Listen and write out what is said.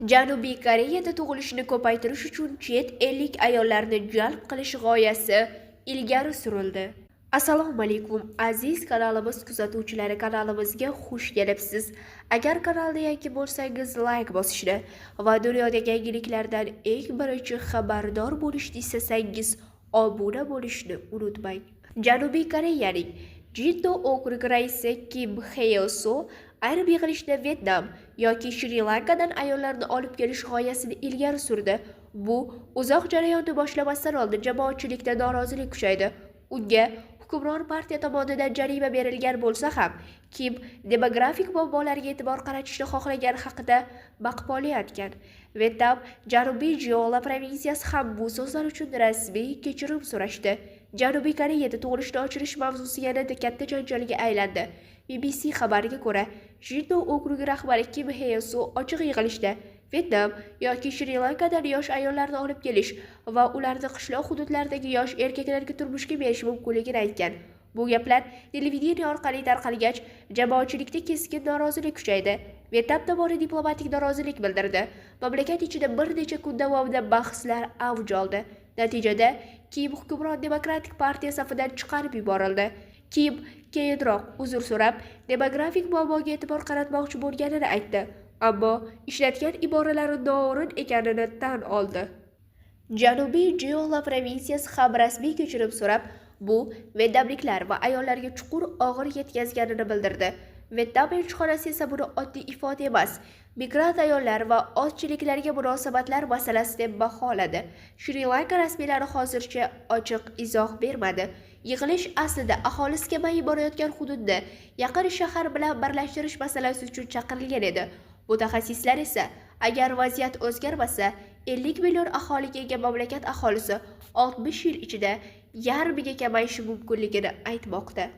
Janubiy Koreyada tug'ilishni ko'paytirish uchun chet ellik ayollarni jalb qilish g'oyasi ilgari surildi. Assalomu alaykum, aziz kanalimiz kuzatuvchilari, kanalimizga xush kelibsiz. Agar kanalda yangi bo'lsangiz, layk bosishni va dunyodagi yangiliklardan eng birinchi xabardor bo'lishni istasangiz, obuna bo'lishni unutmang. Janubiy Koreyaning Jindo okrug raisi Kim Hye-soo ayrim yig'ilishda Vyetnam yoki Shri-Lankadan ayollarni olib kelish g'oyasini ilgari surdi. Bu uzoq jarayonni boshlamasdan oldin jamoatchilikda norozilik kuchaydi. Unga hukmron partiya tomonidan jarima berilgan bo'lsa ham, Kim demografik muammolarga e'tibor qaratishni xohlagani haqida maqpola aytgan. Vyetnam Janubiy Jeolla provinsiyasi ham bu so'zlar uchun rasmiy kechirim so'rashdi. Janubiy Koreyada tug'ilishni oshirish mavzusi yanada katta janjalga aylandi. BBC xabariga ko'ra, Jindo okrugi rahbari Kim Hye-soo ochiq yig'ilishda Vyetnam yoki Shri-Lankadan yosh ayollarni olib kelish va ularni qishloq hududlaridagi yosh erkaklarga turmushga berish mumkinligini aytgan. Bu gaplar televideniye orqali tarqalgach, jamoatchilikda keskin norozilik kuchaydi. Vyetnam tomoni diplomatik norozilik bildirdi. Mamlakat ichida bir necha kun davomida bahslar avj oldi. Natijada Kim hukmron Demokratik partiya safidan chiqarib yuborildi. Kim keyinroq uzr so'rab, demografik muammoga e'tibor qaratmoqchi bo'lganini aytdi, ammo ishlatgan iboralari noo'rin ekanini tan oldi. Janubiy Jeolla provinsiyasi ham rasmiy kechirim so'rab, bu vyetnamliklar va ayollarga chuqur og'ir yetkazganini bildirdi. Vyetnam elchixonasi esa buni oddiy ifoda emas, migrant ayollar va ozchiliklarga munosabatlar masalasi deb baholadi. Shri-Lanka rasmiylari hozircha ochiq izoh bermadi. Yig'ilish aslida aholisi kamayib borayotgan hududni yaqin shahar bilan birlashtirish masalasi uchun chaqirilgan edi. Mutaxassislar esa agar vaziyat o'zgarmasa, 50 million aholiga ega mamlakat aholisi 60 yil ichida yarmiga kamayishi mumkinligini aytmoqda.